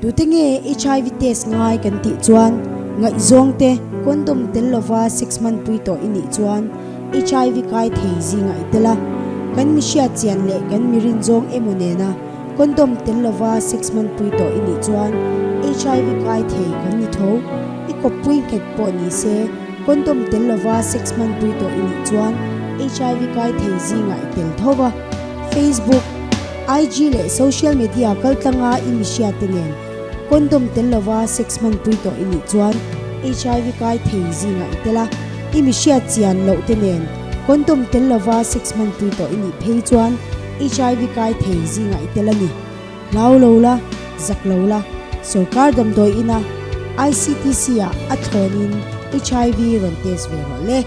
Tute nge HIV test ngai kan tih chuan ngaihzawng te condom tel lova sex hmanpui tawh i nih chuan HIV kai thei zingah i tel a. Kan mi hriat chian leh kan mi rinzawng emaw nena condom tel lova sex hmanpui tawh i nih chuan HIV kai thei kan ni tho. I kawppui nghet pawh ni se condom tel lova sex hmanpui tawh i nih chuan HIV kai thei zingah i tel tho va. Facebook. IG leh social media kaltlanga i mihriate nen condom tel lova sex hmanpui tawh i nih chuan HIV kai thei zingah i tel a, i mihriat chian loh te nen condom tel lova sex hmanpui tawh i nih phei chuan HIV kai thei zingah i tel a ni. Hlau lo la, zak lo la, sorkar damdawi ina ICTC ah a thlawnin HIV rawn test ve rawh le.